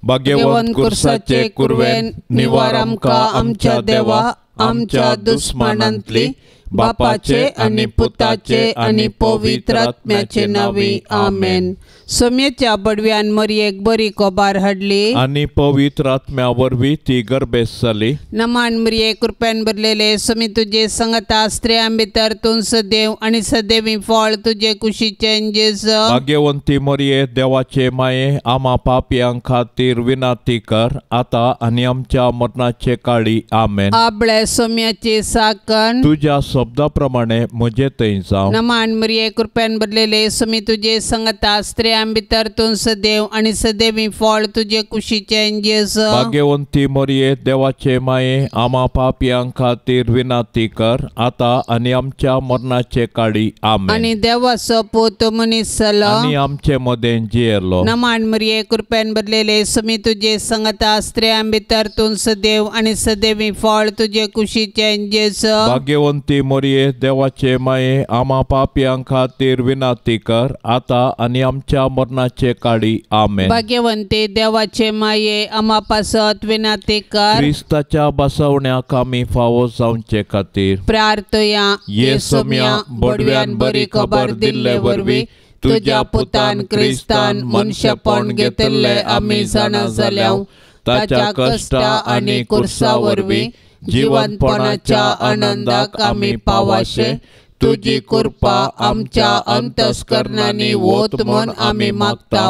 भाग्यवंत कुर्साचे कुरवेन निवार आमकां आमच्या देवा आमच्या दुस्मानांतली बापाचे आनी पुताचे आनी पवित्र आत्म्याचे नांवी आमेन. सोम्याच्या बडव्यान मरयेक बरी कोबार हाडली आनी पवित्र आत्म्या वरवीं ती गर्भेस्त जाली. नमान मरये कृपेन भरलेले सोमी तुजे संगता स्त्रियां भितर तूं सदैव आनी सदैवी फळ तुजे कुशीचें जेजू. भाग्यवंती मरये देवाचे माये आमा पापयां खातीर विनंती कर आतां आनी आमच्या मरणाचे काळी आमेन. आबळे सोम्याची साकण तुज्या शब्दा प्रमाणे म्हजे थंय जावं. नमान मरये कृपेन भरलेले सोमी तुजे संगता स्त्रियां भितर तूं सदैव आनी सदैवी फळ तुजे कुशीचें जेजू. भाग्यवंती मरये देवाचे माये आमा पापयां खातीर विनंती कर आतां आनी आमच्या मरणाचे काळी आमेन. आनी देवाचो पूत मनीस जालो आनी आमचे मदें जियेलो. नमान मरये कृपेन भरलेले सोमी तुजे संगता स्त्रियां भितर तूं सदैव आनी सदैवी फळ तुजे कुशीचें जेजू. भाग्यवंती मरये देवाचे माये आमा पापयां खातीर विनंती कर आतां आनी आमच्या मरणाचे काळी आमेन. भाग्यवंती देवाचे माये आमा पासत विनंती कर. क्रिस्ताच्या बसवण्याक आमी फावो जावचे खातीर प्रार्थया. ये सोम्या बडव्यान बरी खबर दिल्ले वरवीं तुज्या पुतान क्रिस्तान मनशेपण घेतिल्लें आमी जाणा जाल्या. ताच्या कश्टा आनी कुर्सा वरवीं जिवनपणाच्या आनंदाक आमी पावाशे तुजी कृपा आमच्या अंतस्करणांनी वत म्हूण आमी मागता.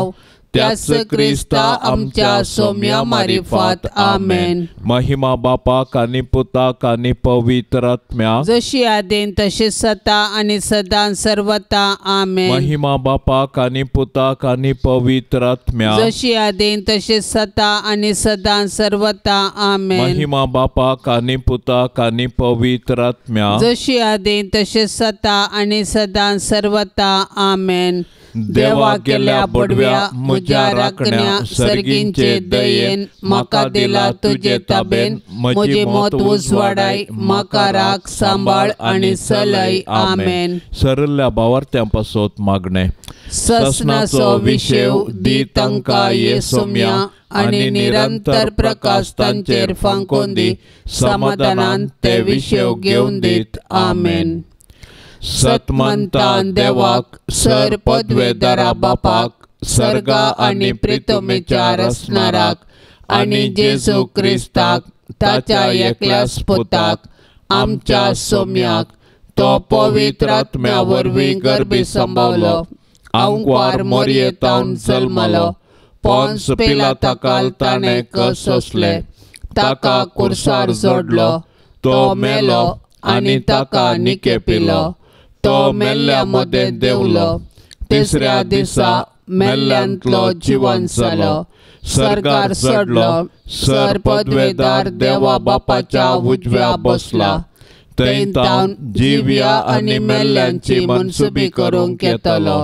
त्याच क्रिस्ता आमच्या सोम्या मारिफात आमेन. महिमा बापाक आनी पुताक आनी पवित्र आत्म्याक जशी आदीन तशी सता आनी सदां सर्वता आमेन. महिमा बापाक आनी पुताक आनी पवित्र आत्म्याक जशी आदीन तशी सता आनी सदां सर्वता आमेन. महिमा बापाक आनी पुताक आनी पवित्र आत्म्याक जशी आदीन तशी सता आनी सदां सर्वता आमेन. देवा केल्या बडव्या म्हज्या राखण्या सर्गींचे दयेन म्हाका दिला तुजे ताबेन म्हजी मत उजवाडाय म्हाका राख सांबाळ आनी सलय आमेन. सरल्या भावार्थ्यां पासत मागणें. ससनाचो विशेव दी तांकां ये सोम्या आनी निरंतर प्रकाश तांचेर फांकोवन दी समाधानान ते विशेव घेवन दीत आमेन. सतमंता देवाक सर पदवेदारा बापाक सर्गा आनी प्रितमेच्या रसनाराक आनी जेजू क्रिस्ताक ताच्या एकल्याच पुताक आमच्या सोम्याक तो पवित्र आत्म्या वरवीं गर्भी संभावलो आंकवार मोरयेतावन जल्मलो पोन्स पिलाताकाल ताणें कस सोंसले ताका कुर्सार जोडलो तो मेलो आनी ताका निकेपिलो तो मेल्ल्या मदें देंवलो तिसऱ्या दिसा मेल्ल्यांतलो जिवन जालो सर्गार चडलो सर पदवेदार देवा बापाच्या उजव्या बसला थंय तावन जिव्या आनी मेल्ल्यांची मनसुबी करूंक येतलो.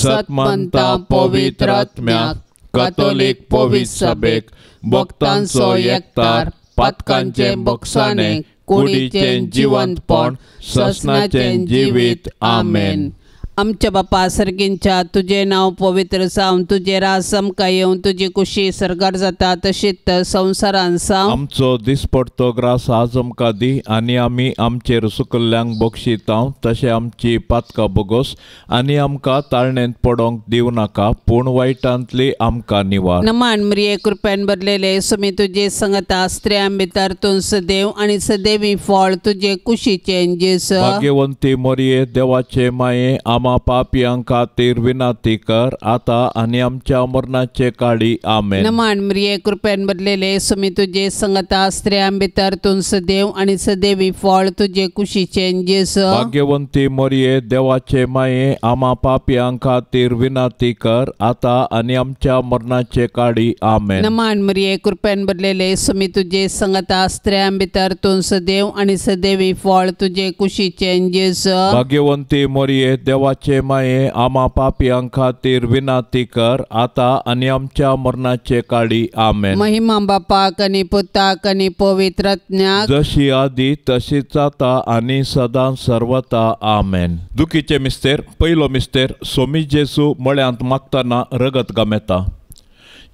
सतमंता पवित्र आत्म्याक कथोलीक पवित्र सभेक भक्तांचो एकतार पातकांचें बक्षाणें कुडीचें जिवंतपण ससनाचें जिवीत आमेन. आमच्या बापा सर्गींच्या तुजें नांव पवित्र जावं तुजें राज आमकां येवं तुजी कुशी सर्गार जाता तशीच संवसारान जावं. आमचो दिसपडतो ग्रास आज आमकां दी आनी आमी आमचेर सुकल्ल्यांक बक्षिता तशें आमची पातकां बोगोस आनी आमकां ताळणेंत पडोंक दिवं नाका पूण वायटांतली आमकां निवार. नमान मरिये कृपेन भरलेले सुमी तुजे संगता स्त्रियां भितर तूं सदैव आनी सदैवी फळ तुजे कुशीचें जेजू. भाग्यवंती मरिये देवाचे माये आमा पापयां खातीर विनंती कर आतां आनी आमच्या मरणाचे काळी आमेन. नमान मरिये कृपेन भरलेले सुमी तुजे संगता स्त्रियां भितर तूं सदैव आनी सदैवी फळ तुजे कुशीचें जेजू. भाग्यवंती मरिये देवाचे माये आमा पापयां खातीर विनंती कर आतां आनी आमच्या मरणाचे काळी आमेन. नमान मरिये कृपेन भरलेले सुमी तुजे संगता स्त्रियां भितर तूं सदैव आनी सदैवी फळ तुजे कुशीचें जेजू. भाग्यवंती मरिये देवाचे माये आमा पापयां खातीर विनंती कर आतां आनी आमच्या मरणाचे काळी आमेन. महिमा बापाक आनी पुताक आनी पवित्र आत्म्याक जशी आदी तशीच आतां आनी सदां सर्वता आमेन. दुखीचे मिस्तेर. पयलो मिस्तेर सोमी जेजू मळ्यांत मागतना रगत गमेता.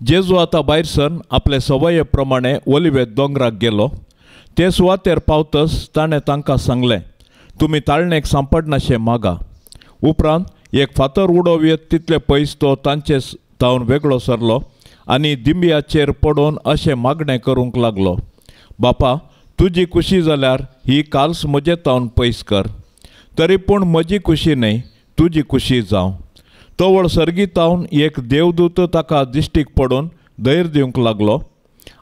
जेजू आतां भायर सरून आपले सवये प्रमाणे ओलिवेत दोंगराक गेलो. ते सुवातेर पावतच ताणें तांकां सांगलें, तुमी ताळणेक सांपडनाशें मागा. उपरांत एक फातर उडोवयेत तितले पयस तो तांचे तावन वेगळो सरलो आनी दिंब्याचेर पडून अशें मागणें करूंक लागलो, बापा तुजी खुशी जाल्यार ही काल्स म्हजे तावन पयस कर, तरी पूण म्हजी खुशी न्हय तुजी खुशी जावं. तवळ सर्गीतावन एक देवदूत ताका दिश्टीक पडून धैर्य दिवंक लागलो.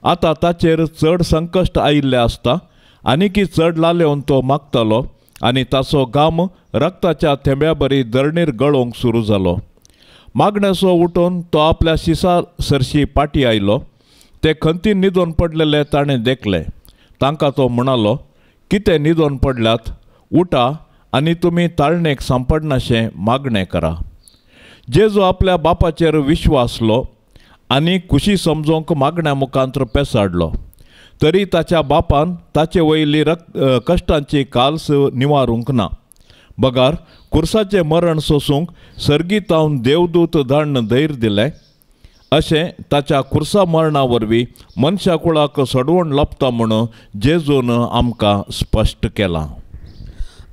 आतां ताचेर चड संकश्ट आयिल्लें आसता आनीकी चड लालेवन तो मागतालो आनी ताचो घाम रक्ताच्या थेंब्या बरी धरणीर गळोवंक सुरू जालो. मागण्याचो उठून तो आपल्या शिसा सरशी पाटी आयलो. ते खंती न्हिदोन पडलेले ताणें देखले. तांकां तो म्हणालो, कितें न्हिदोन पडल्यात? उठा आनी तुमी ताळणेक सांपडनाशें मागणें करा. जेजू आपल्या बापाचेर विश्वासलो आनी खुशी समजोवंक मागण्या मुखांत पेसाडलो. तरी ताच्या बापान ताचे वयली कश्टांची काल्स निवारूंक ना, बगार कुर्साचें मरण सोसूंक सर्गीतावन देवदूत धाडून धैर्य दिलें. अशें ताच्या कुर्सा मरणा वरवीं मनशा कुळाक सडवण लाबता म्हूण जेजून आमकां स्पश्ट केलां.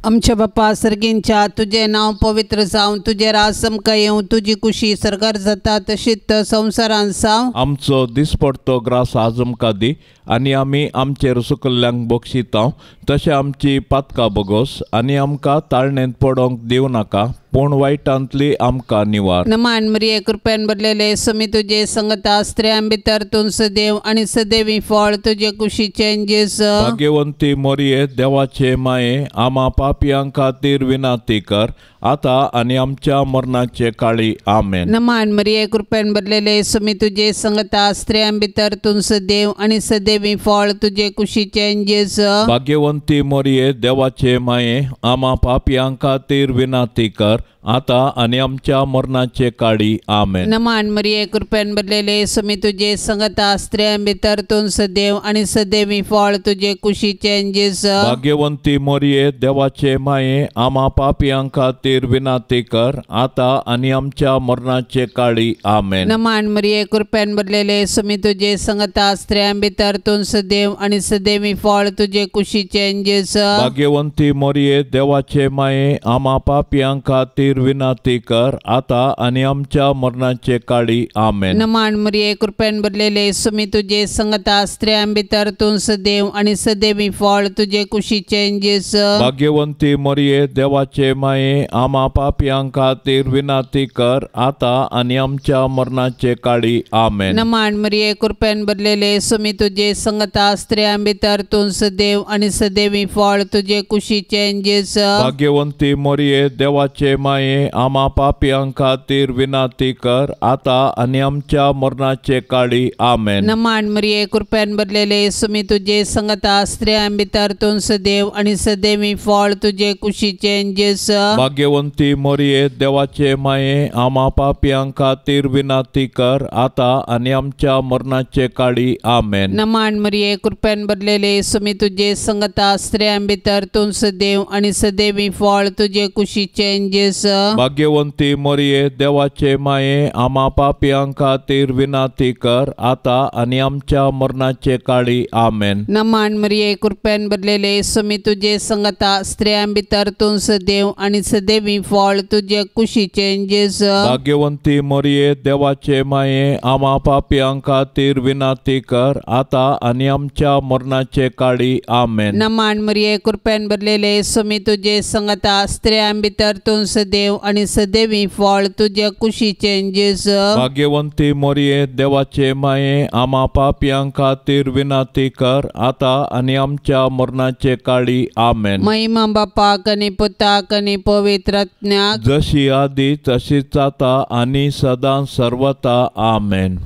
आमच्या बापा सर्गींच्या, तुजें नांव पवित्र जावं, तुजें राज आमकां येवं, तुजी कुशी सरकार जाता तशीच संवसारांत जावं. आमचो दिसपडतो ग्रास आज आमकां दी आनी आमी आमचेर सुकल्ल्यांक बक्षितांव तशें आमची पातकां बगोस आनी आमकां ताळणेंत पडोवंक दिवं नाका, पूण वायटांतली आमकां निवार. नमान मरिये, कृपेन भरलेले समी तुजे संगता, स्त्रियां भितर तूं सदैव आनी सदैवी फळ तुजे कुशीचें जेजू. भाग्यवंती मोरये, देवाचे माये, आमा पापयां खातीर विनंती कर आतां आनी आमच्या मरणाचे काळी. आमेन. नमान मरिये, कृपेन भरलेले समी तुजे संगता, स्त्रियां भितर तूं सदैव आनी सदैवी फळ तुजे कुशीचें जेजू. भाग्यवंती मोरये, देवाचे माये, आमा पापयां खातीर विनंती कर आतां आनी आमच्या मरणाचे काळी. आमेन. नमान मरिये, कृपेन भरलेले समी तुजे संगता, स्त्रियां भितर तूं सदैव आनी सदैवी फळ तुजे कुशीचें जेजू. भाग्यवंती मोरये, देवाचे माये, आमा पापयां खातीर विनंती कर आतां आनी आमच्या मरणाचे काळी. आमेन. नमान मरिये, कृपेन भरलेले समी तुजे संगता, स्त्रियां भितर तूं सदैव आनी सदैवी फळ तुजे कुशीचें जेजू. भाग्यवंती मोरये, देवाचे माये, आमा पापयां खातीर विनंती कर आतां आनी आमच्या मरणाचे काळी. आमेन. नमान मरिये, कृपेन भरलेले समी तुजे संगता, स्त्रियां भितर तूं सदैव आनी सदैवी फळ तुजे कुशीचें जेजू. भाग्यवंती मोरये, देवाचे माये, आमा पापयां खातीर विनंती कर आतां आनी आमच्या मरणाचे काळी. आमेन. नमान मरिये, कृपेन भरलेले समी तुजे संगता, स्त्रियां भितर तूं सदैव आनी सदैवी फळ तुजे कुशीचें जेजू. भाग्यवंती मोरये, देवाचे माये, आमा पापयां खातीर विनंती कर आतां आनी आमच्या मरणाचे काळी. आमेन. नमान मरिये, कृपेन भरलेले समी तुजे संगता, स्त्रियां भितर तूं सदैव आनी सदैवी फळ तुजे कुशीचें जेजू. भाग्यवंती मोरये, देवाचे माये, आमा पापयां खातीर विनंती कर आतां आनी आमच्या मरणाचे काळी. आमेन. नमान मरिये, कृपेन भरलेले समी तुजे संगता, स्त्रियां भितर तूं सदैव आनी सदैवी फळ तुजे कुशीचें जेजू. भाग्यवंती मोरये, देवाचे माये, आमा पापयां खातीर विनंती कर आतां आनी आमच्या मरणाचे काळी. आमेन. नमान मरिये, कृपेन भरलेले समी तुजे संगता, स्त्रियां भितर तूं सदैव आनी सदैवी फळ तुजे कुशीचें जेजू. भाग्यवंती मोरये, देवाचे माये, आमा पापयां खातीर विनंती कर आतां आनी आमच्या मरणाचे काळी. आमेन. नमान मरिये, कृपेन भरलेले समी तुजे संगता, स्त्रियां भितर तूं सदैव आनी सदैवी फळ तुजे कुशीचें जेजू. भाग्यवंती मोरये, देवाचे माये, आमा पापयां खातीर विनंती कर आतां आनी आमच्या मरणाचे काळी. आमेन. महिमा बापाक आनी पुताक आनी पवित्र आत्म्याक, जशी आदी तशीच आतां आनी सदां सर्वता. आमेन.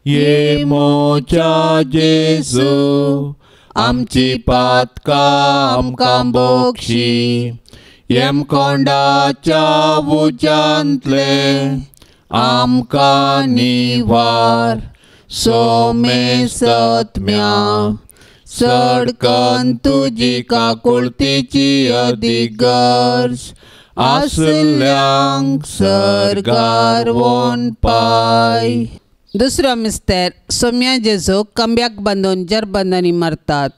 ये मोच्या जेजू, आमची पातकां आमकां बक्षी, यमकोंडाच्या उज्यांतले आमकां निवार, सोमेसत्म्या चडकन तुजी काकुळतीची अदीक गरज आसल्यांक सर्गार वोन पाय. दुसरो मिस्तेर सोम्या जेजूक कंब्याक बांदून जरबंदांनी मारतात.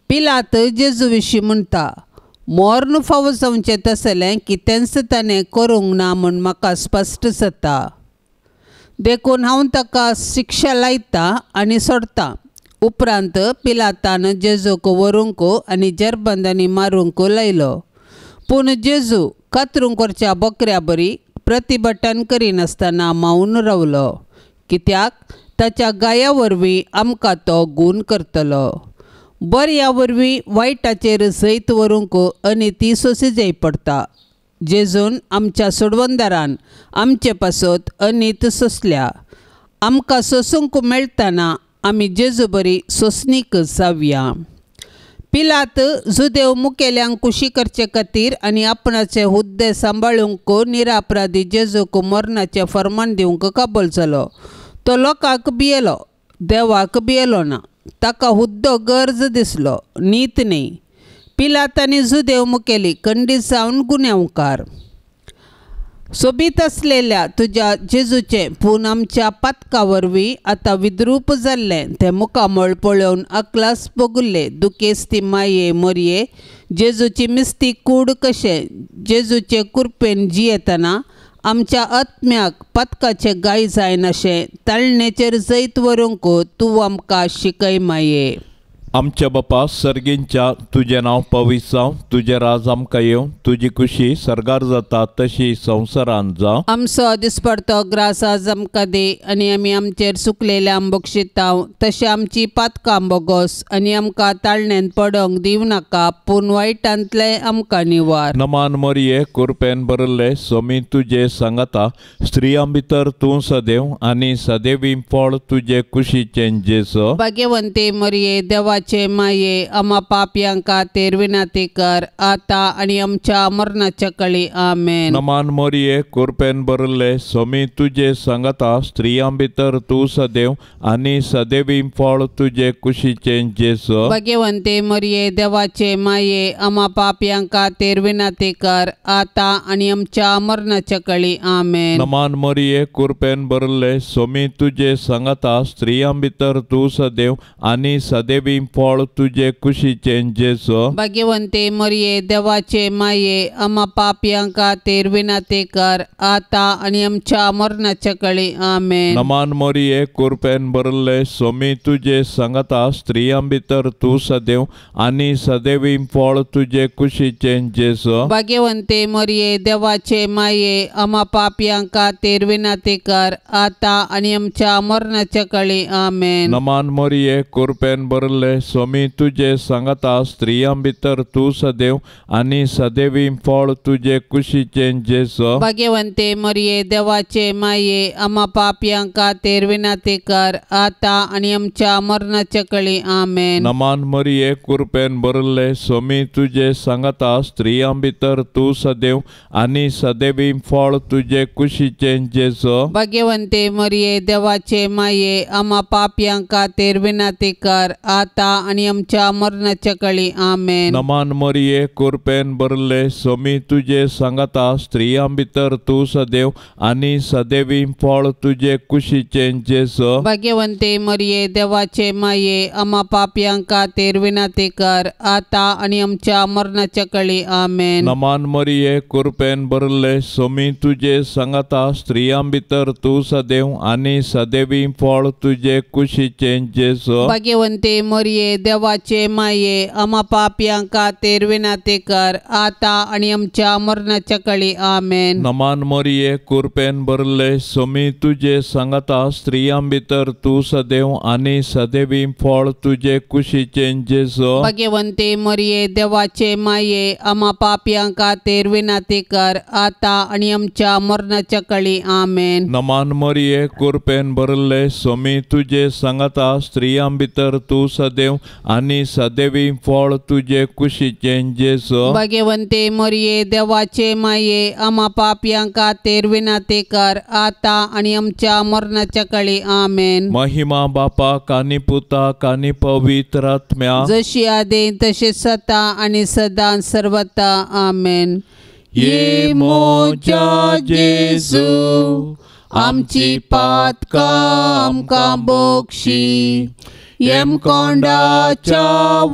पिलात जेजू विशीं म्हणटा, मोर्न फावो जावचें तसलें कितेंच ताणें करूंक ना म्हूण म्हाका स्पश्ट जाता, देखून हांव ताका शिक्षा लायतां आनी सोडटां. उपरांत पिलातान जेजूक व्हरूंक आनी जरबंदांनी मारूंक लायलो. पूण जेजू कातरूंक व्हरच्या बकऱ्या बरी प्रतिभटन करिनासतना मावन रावलो, कित्याक ताच्या गाया वरवीं आमकां तो गूण करतलो. बऱ्या वरवीं वायटाचेर जैत व्हरूंक आनी ती सोंसी जाय पडटा. जेजून आमच्या सोडवणदारान आमचे पासत अनीत सोंसल्या. आमकां सोंसूंक मेळटना आमी जेजू बरी सोंसणीक जावया. पिलात जुदेव मुखेल्यांक कुशी करचे खातीर आनी आपणाचे हुद्दे सांबाळूंक निरापराधी जेजूक मरणाचें फर्मान दिवंक काबल जालो. तो लोकांक भियेलो, देवाक भियेलो ना. ताका हुद्दो गरज दिसलो, नीत न्ही. पिलात आनी जुदेव मुखेली खंडीत जावन गुन्यांवकार. सोबीत आसलेल्या तुज्या जेजूचें पूण आमच्या पातका वरवीं आतां विद्रूप जाल्लें तें मुखामळ पळोवन अकलास भोगुल्ले दुखेस्ती माये मोरये जेजूची मिस्ती कूड कशें जेजूचे कुरपेन जियेतना आमच्या आत्म्याक पातकाचे गाय जायनाशें ताळणेचेर जैत व्हरूंक तूं आमकां शिकय माये. आमच्या बापा सर्गींच्या तुजें नांव पवित्र जावं, तुजें राज आमकां येवं, तुजी खुशी सर्गार जाता तशी संवसारांत जावं. आमचो दिसपडतो ग्रास आज आमकां दी आनी आमी आमचेर सुकलेल्या बक्षितांव तशें आमची पातकां बोगोस आनी आमकां ताळण्यांत पडोंक दिवं नाका, पूण वायटांतलें आमकां निवार. नमान मरिये, कुरपेन भरिल्ले सोमी तुजे सांगाता, स्त्रियां भितर तूं सदैव आनी सदैवी फळ तुजे कुशीचें जेजू. भाग्यवंती मरिये, देवाचे माये, आमा पापयांक खातीर विनंती कर आतां आनी आमच्या मरणाच्या कळी. आमेन. नमान मरिये, कुरपेन भरिल्ले सोमी तुजे सांगाता, स्त्रियां भितर तूं सदैव आनी सदैवी फळ तुजे कुशीचें जेजू. भाग्यवंती मरिये, देवाचे माये, आमा पापयांक खातीर विनंती कर आतां आनी आमच्या मरणाच्या कळी. आमेन. नमान मरिये, कुरपेन भरिल्ले सोमी तुजे सांगाता, स्त्रियां भितर तूं सदैव आनी सदैवी फळ तुजे कुशीचें जेजू. भाग्यवंती मरिये, देवाचे माये, आमा पापयांक खातीर विनंती कर आतां आनी आमच्या मरणाच्या कळी. आमेन. नमान मरिये, कुरपेन भरिल्ले सोमी तुजे सांगाता, स्त्रियां भितर तूं सदैव आनी सदैवी फळ तुजे कुशीचें जेजू. भाग्यवंती मरिये, देवाचे माये, आमा पापयांक खातीर विनंती कर आतां आनी आमच्या मरणाच्या कळी. आमेन. नमान मरिये, कुरपेन भरिल्ले सोमी तुजे सांगाता, स्त्रियां भितर तूं सदैव आनी सदैवी फळ तुजे कुशीचें जेजू. भाग्यवंती मरिये, देवाचे माये, आमा पापयांक खातीर विनंती कर आतां आनी आमच्या मरणाच्या कळी. आमेन. नमान मरिये, कुरपेन भरिल्ले सोमी तुजे सांगाता, स्त्रियां भितर तूं सदैव आनी सदैवी फळ तुजे कुशीचें जेजू. भाग्यवंती मरिये, देवाचे माये, आमा पापयांक खातीर विनंती कर आतां आनी आमच्या मरणाच्या कळी. आमेन. नमान मरिये, कुरपेन भरिल्ले सोमी तुजे सांगाता, स्त्रियां भितर तूं सदैव आनी सदैवी फळ तुजे कुशीचें जेजू. भाग्यवंती मरिये, देवाचे माये, आमा पापयांक खातीर विनंती कर आतां आनी आमच्या मरणाच्या कळी. आमेन. नमान मरिये, कुरपेन भरिल्ले सोमी तुजे सांगाता, स्त्रियां भितर तूं सदैव आनी सदैवी फळ तुजे कुशीचें जेजू. भाग्यवंती मरिये, देवाचे माये, आमा पापयांक खातीर विनंती कर आतां आनी आमच्या मरणाच्या कळी. आमेन. नमान मरिये, कुरपेन भरिल्ले सोमी तुजे सांगाता, स्त्रियां भितर तूं सदैव आनी सदैवी फळ तुजे कुशीचें जेजू. भाग्यवंती मरिये, देवाचे माये, आमा पापयांक खातीर विनंती कर आतां आनी आमच्या मरणाच्या कळी. आमेन. नमान मरिये, कुरपेन भरिल्ले सोमी तुजे सांगाता, स्त्रियां भितर तूं सदैव आनी सदैवी फळ तुजे कुशीचें जेजू. भाग्यवंती मरिये, देवाचे माये, आमा पापयांक खातीर विनंती कर आतां आनी आमच्या मरणाच्या कळी. आमेन. महिमा बापाक आनी पुताक आनी पवित्र आत्म्याक, जशी आदी तशी सता आनी सदां सर्वता. आमेन. ये मोजा जेजू, आमची पातकां आमकां बोगशी येमकोंडाच्या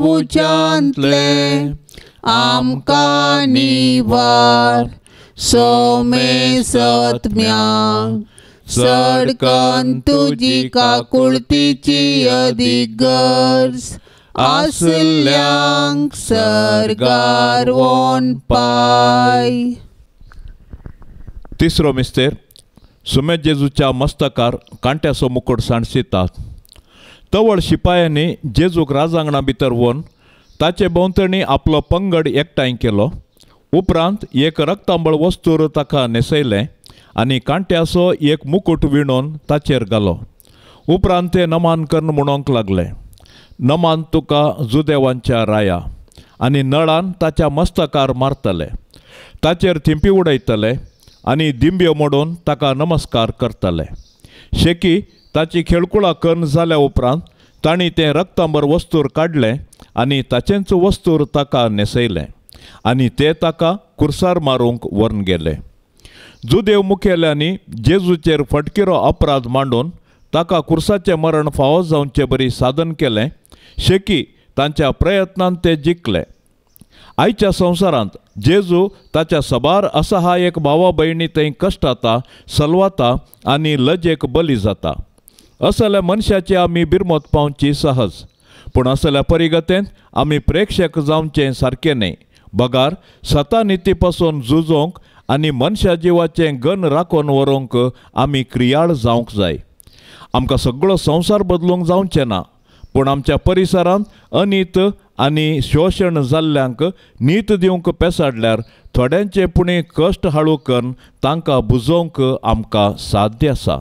उज्यांतले आमकां निवार सोमेसत्म्या सडकन तुजी काकुळतीची अदीक गरज आसल्यांक सर्गार वोन पाय. तिसरो मिस्तेर सुमेत जेजूच्या मस्तकार कांट्याचो मुकुट सांडशितात. तवळ शिपायांनी जेजूक राजांगणा भितर व्हरून ताचे भोंवतणी आपलो पंगड एकठांय केलो. उपरांत एक रक्तांबळ वस्तूर ताका न्हेसयलें आनी कांट्याचो एक मुकुट विणून ताचेर घालो. उपरांत ते नमान करून म्हणूंक लागले, नमान तुका जुदेवांच्या राया. आनी नळान ताच्या मस्तकार मारतले, ताचेर थिंपी उडयतले आनी दिंब्यो मोडून ताका नमस्कार करतले. शेकी ताची खेळकुळां करून जाल्या उपरांत तांणी तें रक्तांबर वस्तूर काडलें आनी ताचेंच वस्तूर ताका न्हेसयलें आनी ते ताका कुर्सार मारूंक व्हरून गेले. जुदेव मुखेल्यांनी जेजूचेर फटकिरो अपराध मांडून ताका कुर्साचें मरण फावो जावचे बरी साधन केलें. शेकी तांच्या प्रयत्नान ते जिखले. आयच्या संवसारांत जेजू ताच्या सबार असहायक भावा भयणी थंय कश्टाता, सलवाता आनी लजेक बली जाता. असल्या मनशाची आमी बिरमत पावची सहज, पूण असल्या परिगतेंत आमी प्रेक्षक जावचें सारकें न्हय. बगार सतानिती पासून झुजोवंक आनी मनशा जिवाचें गन राखून व्हरूंक आमी क्रियाळ जावंक जाय. आमकां सगळो संवसार बदलूंक जावचें ना, पूण आमच्या परिसरांत अनीत आनी शोशण जाल्ल्यांक नीत दिवंक पेसाडल्यार थोड्यांचे पुणे कश्ट हाळू करून तांकां बुजोवंक आमकां साध्य आसा.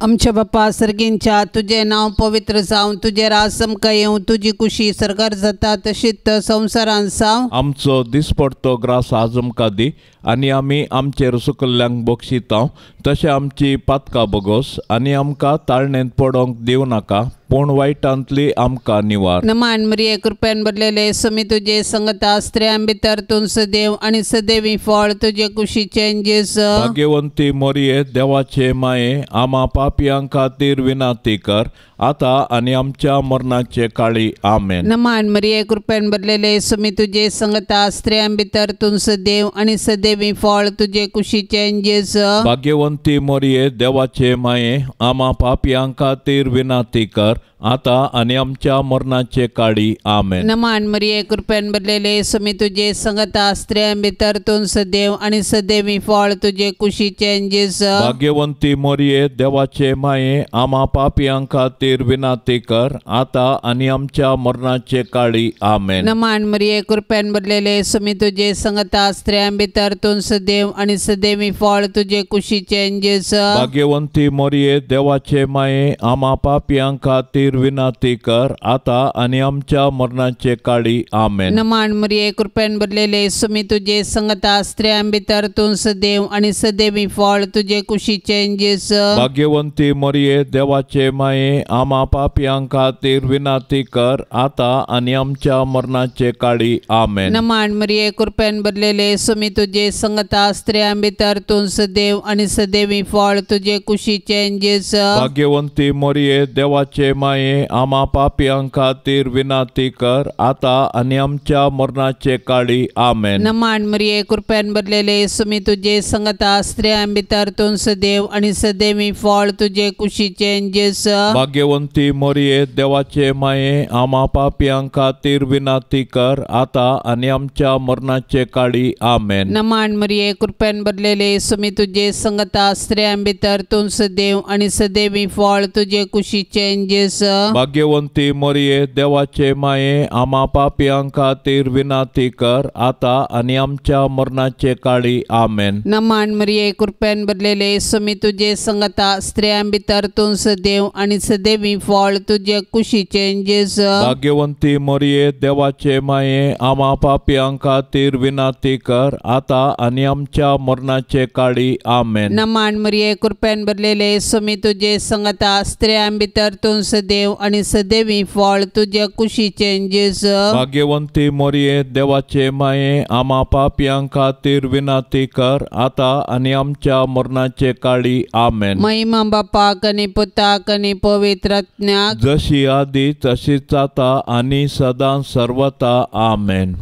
आमच्या बापा सर्गींच्या तुजें नांव पवित्र जावं, तुजें राज आमकां येवं, तुजी कुशी सरकार जाता तशीच संवसारांत जावं. आमचो दिसपडतो ग्रास आज आमकां दी आनी आमी आमचेर सुकल्ल्यांक बक्षिता तशें आमची पातकां बगोस आनी आमकां ताळणेंत पडोवंक दिवं नाका, पूण वायटांतली आमकां निवार. नमान मरिये कृपेन भरलेले समी तुजे संगता, स्त्रियां भितर तूं सदैव आनी सदैवी फळ तुजे कुशीचें जेजू. भाग्यवंती मोरये देवाचे माये, आमा पापयां खातीर विनंती कर आता आनी आमच्या मरणाचे काळी. आमेन. नमान मरिये कृपेन भरलेले समी तुजे संगता, स्त्रियां भितर तूं सदैव आनी सदैवी फळ तुजे कुशीचें जेजू. भाग्यवंती मोरये देवाचे माये, आमा पापयां खातीर विनंती कर आता आनी आमच्या मरणाचे काळी. आमेन. नमान मरिये कृपेन भरलेले समी तुजे संगता, स्त्रियां भितर तूं सदैव आनी सदैवी फळ तुजे कुशीचें जेजू. भाग्यवंती मोरये देवाचे माये, आमा पापयां खातीर विनंती कर आता आनी आमच्या मरणाचे काळी. आमेन. नमान मरिये कृपेन भरलेले समी तुजे संगता, स्त्रियां भितर तूं सदैव आनी सदैवी फळ तुजे कुशीचें जेजू. भाग्यवंती मोरये देवाचे माये, आमा पापयां खातीर विनंती कर आता आनी आमच्या मरणाचे काळी. आमेन. नमान मरिये कृपेन भरलेले समी तुजे संगता, स्त्रियां भितर तूं सदैव आनी सदैवी फळ तुजे कुशीचें जेजू. भाग्यवंती मोरये देवाचे माये, आमा पापयां खातीर विनंती कर आता आनी आमच्या मरणाचे काळी. आमेन. नमान मरिये कृपेन भरलेले समी तुजे संगता, स्त्रियां भितर तूं सदैव आनी सदैवी फळ तुजे कुशीचें जेजू. भाग्यवंती मोरये देवाचे माये, आमा पापयां खातीर विनंती कर आता आनी आमच्या मरणाचे काळी. आमेन. नमान मरिये कृपेन भरलेले समी तुजे संगता, स्त्रियां भितर तूं सदैव आनी सदैवी फळ तुजे कुशीचें जेजू. भाग्यवंती मोरये देवाचे माये, आमा पापयां खातीर विनंती कर आता आनी आमच्या मरणाचे काळी. आमेन. नमान मरिये कृपेन भरलेले समी तुजे संगता, स्त्रियां भितर तूं सदैव आनी सदैवी फळ तुजे कुशीचें जेजू. भाग्यवंती मोरये देवाचे माये, आमा पापयां खातीर विनंती कर आता आनी आमच्या मरणाचे काळी. आमेन. नमान मरिये कृपेन भरलेले समी तुजे संगता, स्त्रियां भितर तूं सदैव आनी सदैवी फळ तुजे कुशीचें जेजू. भाग्यवंती मोरये देवाचे माये, आमा पापयां खातीर विनंती कर आता आनी आमच्या मरणाचे काळी. आमेन. नमान मरिये कृपेन भरलेले समी तुजे संगता, स्त्रियां भितर तूं सदैव आनी सदैवी फळ तुज्या कुशीचें जेजू। भाग्यवंती मोरये देवाचे माये आमा पापयां खातीर विनंती कर आतां आनी आमच्या मरणाचे काळी। आमेन। महिमा बापाक आनी पुताक आनी पवित्र आत्म्याक, जशी आदी तशीच आतां आनी सदां सर्वता। आमेन।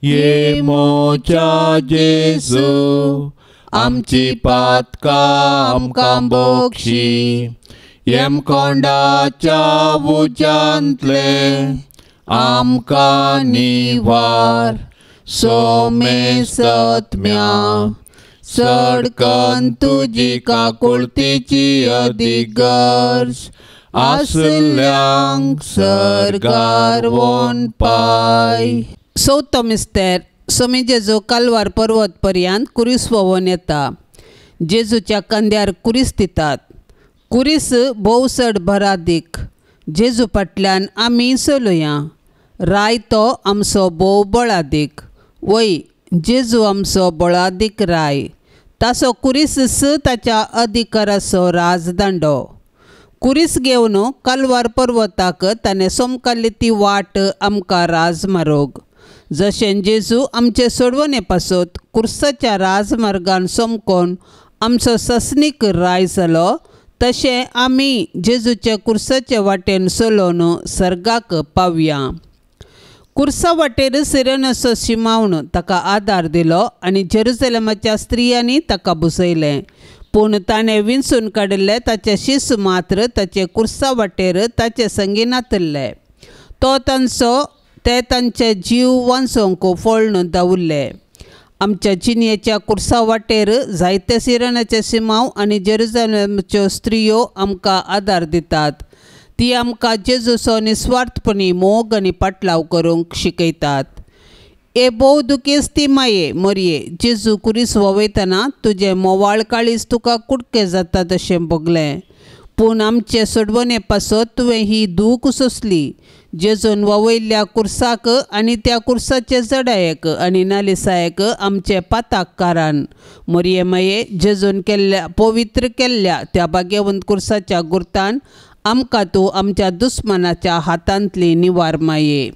ये मोच्या जेजू आमची पातकां आमकां बोक्षी, यमकोंडाच्या उज्यांतले आमकां निवार, सोमेसत्म्या सडकन तुजी काकुळतीची अदीक गरज आसल्यांक सर्गार वोन पाय। चवथो मिस्तेर। सोमी जेजू कालवार पर्वत पर्यंत कुरीस व्होंवन येता। जेजूच्या खांद्यार कुरीस दितात। कुरीस भोव चड भरादीक। जेजू फाटल्यान आमी चलुया। राय तो आमचो भोव बळादीक। वय जेजू आमचो बळादीक राय। ताचो कुरीस ताच्या अधिकाराचो राजदांडो। कुरीस घेवन कालवार पर्वताक ताणें सोमकाल्ली ती वाट आमकां राजमार्ग। जशें जेजू आमचे सोडवणे पासत कुर्साच्या राजमार्गान सोमकोन आमचो ससनीक राय जालो, तशें आमी जेजूच्या कुर्साचे वाटेन चलोवन सर्गाक पावया। कुर्सा वाटेर सिरेनाचो शिमावन ताका आदार दिलो आनी जेरुजलेमाच्या स्त्रियांनी ताका बुसयलें। पूण ताणें विंचून काडिल्ले ताचे शिस मात्र ताचे कुर्सा वाटेर ताचे संगी नातिल्ले। तो तांचो ते तांचे जीव वांचोवंक फळून दवरले। आमच्या जिणेच्या कुर्सा वाटेर जायते सिरनाचे सिमांव आनी जेरुजलेमाच्यो स्त्रियो आमकां आदार दितात। ती आमकां जेजूचो निस्वार्थपणी मोग आनी पाटलाव करूंक शिकयतात। ए भोव दुखेस्ती माये मोरये, जेजू कुरीस व्हांवयतना तुजें मोवाळ काळीज तुका कुडके जाता तशें भोगलें, पूण आमचे सोडवणे पासत तुवें ही दूख सोंसली। जेजून व्हांवयल्ल्या कुर्साक आनी त्या कुर्साचे जडायेक आनी नालिसायेक आमचे पाताक कारण मोरये माये, जेजून केल्ल्या पवित्र केल्ल्या त्या भाग्यवंत कुर्साच्या गुर्तान आमकां तूं आमच्या दुस्मानाच्या हातांतली निवार माये।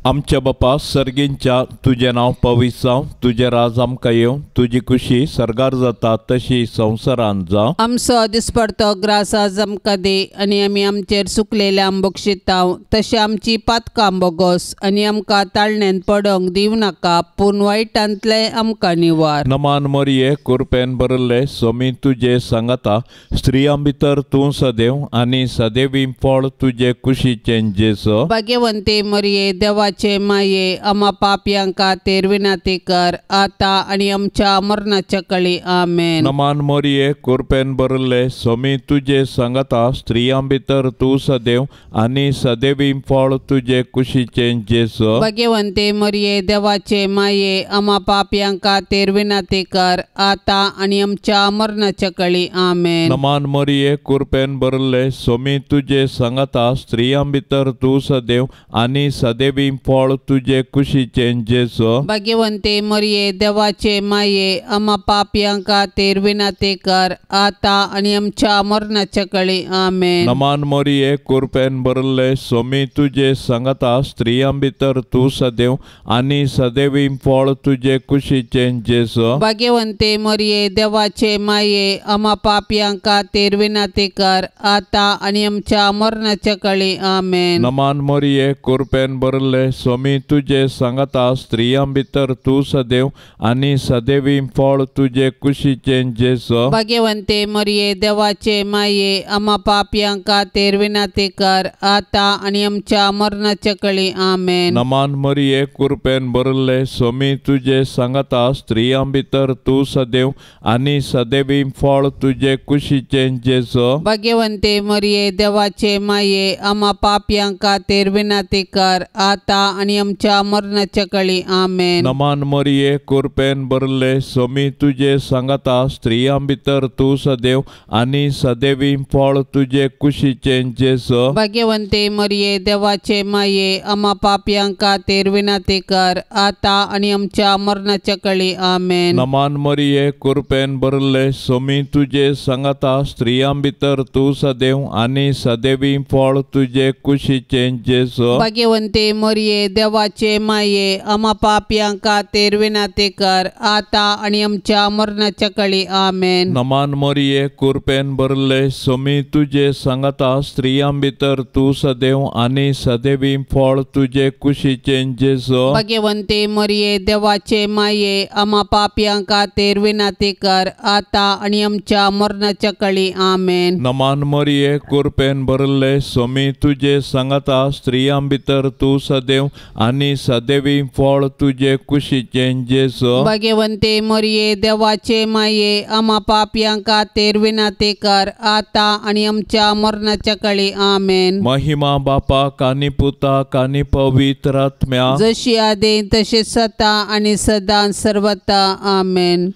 आमच्या बापा सर्गींच्या तुजें नांव पवित्र जावं, तुजें राज आमकां येवं, तुजी खुशी सर्गार जाता तशी संवसारांत जावं। आमचो दिसपडतो ग्रास आज आमकां दी आनी आमी आमचेर चुकलेल्या बक्षितांव तशें आमची पातकां बोगोस आनी आमकां ताळणेन पडोंक दिवं नाका, पूण वायटांतलें आमकां निवार। नमान मोरये कुरपेन भरिल्ले सोमी तुजे सांगाता, स्त्रियां भितर तूं सदैव आनी सदैवी फळ तुजे कुशीचें जेजू। भाग्यवंती मोरये देवाचे माये आमा पापयां खातीर विनंती कर आतां आनी आमच्या मरणाच्या काळी। आमेन। नमान मोरये कुरपेन भरिल्ले सोमी तुजे सांगाता, स्त्रियां भितर तूं सदैव आनी सदैवी फळ तुजे कुशीचें जेजू। भाग्यवंती मोरये देवाचे माये आमा पापयां खातीर विनंती कर आतां आनी आमच्या मरणाच्या काळी। आमेन। नमान मोरये कुरपेन भरिल्ले सोमी तुजे सांगाता, स्त्रियां भितर तूं सदैव आनी सदैवी फळ तुजे कुशीचें जेजू। भाग्यवंती मोरये देवाचे माये आमा पापयां खातीर विनंती कर आतां आनी आमच्या मरणाच्या काळी। आमेन। नमान मोरये कुरपेन भरिल्ले सोमी तुजे सांगाता, स्त्रियां भितर तूं सदैव आनी सदैवी फळ तुजे कुशीचें जेजू। भाग्यवंती मोरये देवाचे माये आमा पापयां खातीर विनंती कर आतां आनी आमच्या मरणाच्या काळी। आमेन। नमान मोरये कुरपेन भरिल्ले सोमी तुजे सांगाता, स्त्रियां भितर तूं सदैव आनी सदैवी फळ तुजे कुशीचें जेजू। भाग्यवंती मोरये देवाचे माये आमा पापयां खातीर विनंती कर आतां आनी आमच्या मरणाच्या काळी। आमेन। नमान मोरये कुरपेन भरिल्ले सोमी तुजे सांगाता, स्त्रियां भितर तूं सदैव आनी सदैवी फळ तुजे कुशीचें जेजू। भाग्यवंती मोरये देवाचे माये आमा पापयां खातीर विनंती कर आतां आनी आमच्या मरणाच्या काळी आमेन. नमान मरिये कृपेन भरले स्वामी तुजे सांगाता स्त्रियां भितर तूं सदैव आनी सदैवी फळ तुजे कुशीचें जेजू. भाग्यवंते मरिये देवाचे माये आमा पापयां खातीर विनंती कर आतां आनी आमच्या मरणाच्या काळी आमेन. नमान मरिये कृपेन भरले स्वामी तुजे सांगाता स्त्रियां भितर तूं सदैव आनी सदैवी फळ तुजे कुशीचें जेजू. भाग्यवंते मरिये देवाचे माये आमा पापयां खातीर विनंती कर आतां आनी आमच्या मरणाच्या काळी आमेन. नमान मरिये कृपेन भरले स्वामी तुजे सांगाता स्त्रियां भितर तूं सदैव आनी सदैवी फळ तुजे कुशीचें जेजू. भाग्यवंते मरिये देवाचे माये आमा पापयां खातीर विनंती कर आतां आनी आमच्या मरणाच्या काळी आमेन. नमान मरिये कृपेन भरले स्वामी तुजे सांगाता स्त्रियां भितर तूं सदैव आनी सदैवी फळ तुजे कुशीचें जेजू. भाग्यवंते मरिये देवाचे माये आमा पापयां खातीर विनंती कर आतां आनी आमच्या मरणाच्या काळी आमेन. महिमा बापाक आनी पुताक आनी पवित्र आत्म्याक, जशी आदी तशी सता आनी सदां सर्वता आमेन.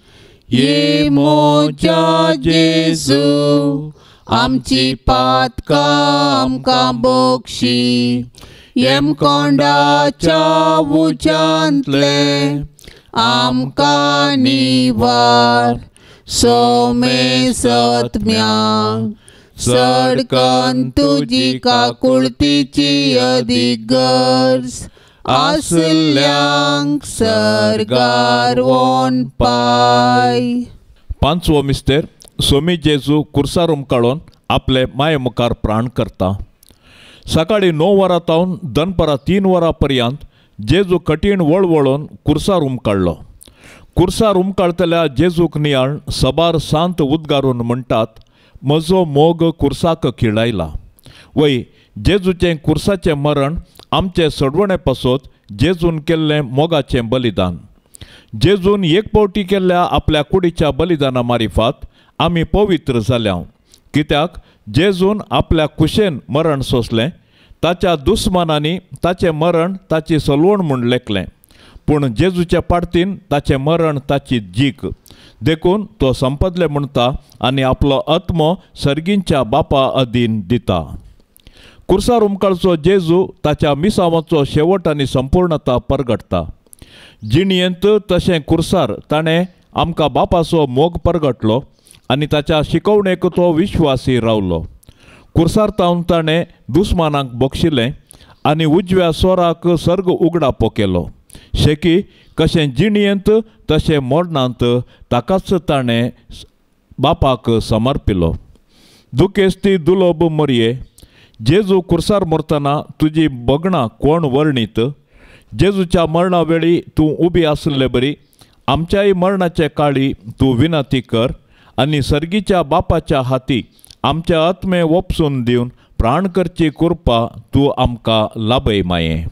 ये मोजा जेजू आमची पातकां आमकां बोगशी, यमकोंडाच्या उज्यांतले आमकां निवार, सोमे सत्म्या सडकन तुजी काकुळतीची अदीक गरज आसल्यांक सर्गार वोन पाय. पांचवो मिस्तेर स्वामी जेजू कुर्सार उमकाळून आपले माये मुखार प्राण करता. सकाळी 9 वरां तावन दनपरां 3 वरां पर्यंत जेजू कठीण वळवळून कुर्सार उमकाळलो. कुर्सार उमकाळतल्या जेजूक नियाळ सबार सांत उद्गारून म्हणटात, म्हजो मोग कुर्साक खिळायला. वय जेजूचें कुर्साचें मरण आमचे सडवणे पासत जेजून केल्लें मोगाचें बलिदान. जेजून एक पावटी केल्ल्या आपल्या कुडीच्या बलिदाना मारिफात आमी पवित्र जाल्या. कित्याक जेजून आपल्या कुशेन मरण सोंसलें, ताच्या दुस्मानांनी ताचें मरण ताची सलवण म्हूण लेखलें, पूण जेजूच्या पाडतीन ताचें मरण ताची जीक. देखून तो संपदले म्हणटा आनी आपलो आत्मो सर्गींच्या बापा अधीन दिता. कुर्सार उमकाळचो जेजू ताच्या मिसावाचो शेवट आनी संपूर्णता परगटता. जिणयेंत तशें कुर्सार ताणें आमकां बापाचो मोग परगटलो आनी ताच्या शिकवणेक तो विश्वासी रावलो. कुर्सार तावन ताणें दुस्मानाक बक्षिलें आनी उजव्या सोराक सर्ग उगडापो केलो. शेकी कशें जिणयेंत तशें मरणांत ताकाच ताणें बापाक समर्पिलो. दुखेस्ती दुलोब मरये, जेजू कुर्सार मरतना तुजी बगणां कोण वर्णीत? जेजूच्या मरणा वेळी तूं उबी आसले बरी आमच्याय मरणाचे काळी तूं विनंती कर आनी सर्गीच्या बापाच्या हाती आमच्या आत्मे वपसून दिवन प्राण करची कृपा तूं आमकां लाभय माये.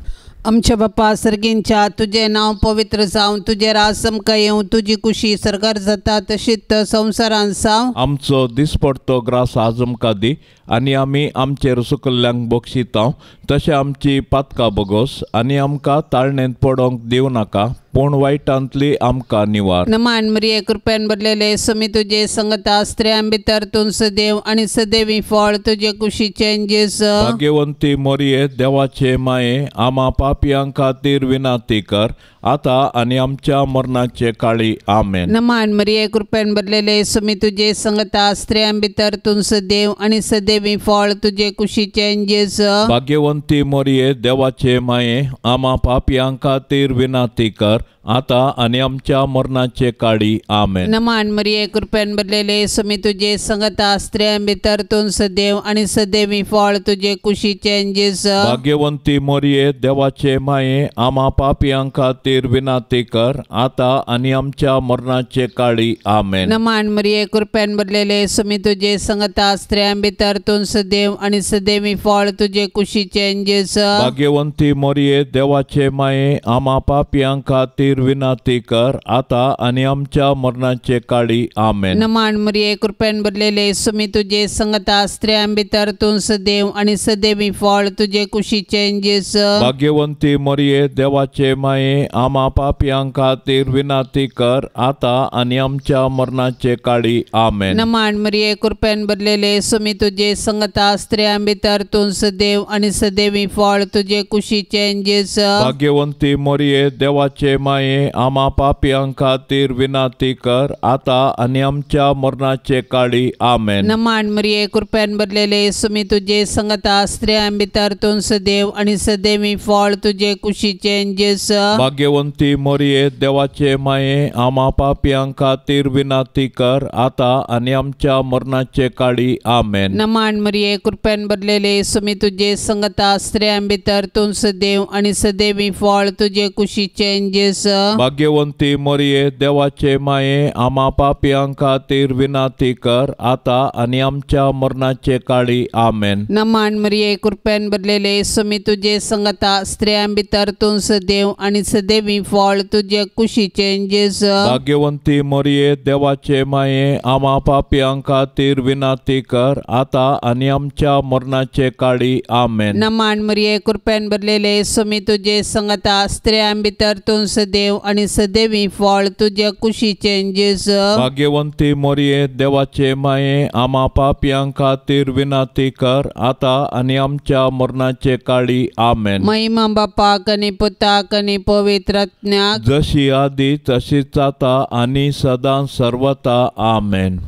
आमच्या बापा सर्गींच्या तुजें नांव पवित्र जावं, तुजें राज आमकां येवं, तुजी कुशी सरकार जाता तशीच संवसारान जावं. आमचो दिसपडतो ग्रास आज आमकां दी आनी आमी आमचेर सुकल्ल्यांक बक्षिता तशें आमची पातकां बगोस आनी आमकां ताळणेंत पडोंक दिवं नाका, पूण वायटांतली आमकां निवार. नमान मरिये कृपेन भरलेले स्वामी तुजे संगता, स्त्रियां भितर तूं सदैव आनी सदैवी फळ तुजे कुशीचें जेजू. भाग्यवंती मरिये देवाचे माये आमा पापयां खातीर विनंती कर आतां आनी आमच्या मरणाचे काळी आमेन. नमान मरिये कृपेन भरलेले स्वामी तुजे संगता, स्त्रियां भितर तूं सदैव आनी सदैवी फळ तुजे कुशीचें जेजू. भाग्यवंती मरिये देवाचे माये आमा पापयां खातीर विनंती कर आतां आनी आमच्या मरणाचे काळी आमेन. नमान मरिये कृपेन भरलेले स्वामी तुजे संगता, स्त्रियां भितर तूं सदैव आनी सदैवी फळ तुजे कुशीचें जेजू. भाग्यवंती मरिये देवाचे माये आमा पापयां खातीर विनंती कर आतां आनी आमच्या मरणाचे काळी आमेन. नमान मरिये कृपेन भरलेले स्वामी तुजे संगता, स्त्रियां भितर तूं सदैव आनी सदैवी फळ तुजे कुशीचें जेजू. भाग्यवंती मरिये देवाचे माये आमा पापयां खातीर खातीर विनंती कर आता आनी आमच्या मरणाचे काळी आमेन। नमान मरिये कृपेन भरलेले सुमी तुजे संगता स्त्रियां भितर तूं सदैव आनी सदैवी फळ तुजे कुशीचें जेजू। भाग्यवंती मरिये देवाचे माये आमा पापयां खातीर विनंती कर आता आनी आमच्या मरणाचे काळी आमेन। नमान मरिये कृपेन भरलेले सुमी तुजे संगता स्त्रियां भितर तूं सदैव आनी सदैवी फळ तुजे कुशीचें जेजू। भाग्यवंती मरिये देवाचे माये आमा पापयां खातीर विनंती कर आता आनी आमच्या मरणाचे काळी आमेन। नमान मरिये कृपेन भरलेले सुमी तुजे संगता स्त्रियां भितर तूं सदैव आनी सदैवी फळ तुजे कुशीचें जेजू। भाग्यवंती मरिये देवाचे माये आमा पापयां खातीर विनंती कर आता आनी आमच्या मरणाचे काळी आमेन। नमान मरिये कृपेन भरलेले सुमी तुजे संगता स्त्रियां भितर तूं सदैव आनी सदैवी फळ तुजे कुशीचें जेजू। भाग्यवंती मरिये देवाचे माये आमा पापयां खातीर विनंती कर आता आनी आमच्या मरणाचे काळी आमेन। नमान मरिये कृपेन भरलेले सुमी तुजे संगता स्त्रियां भितर तूं सदैव आनी सदैवी फळ तुजे कुशीचें जेजू। भाग्यवंती मरिये देवाचे माये आमा पापयां खातीर विनंती कर आता आनी आमच्या मरणाचे काळी आमेन। नमान मरिये कृपेन भरलेले सुमी तुजे संगता स्त्रियां भितर तूं सदैव आनी सदैवी फळ तुजे कुशीचें जेजू। भाग्यवंती मरिये देवाचे माये आमा पापयां खातीर विनंती कर आता आनी आमच्या मरणाचे काळी आमेन। महिमा बापाक आनी पुताक आनी पवित्र आत्म्याक, जशी आदी तशीच आता आनी सदां सर्वता आमेन।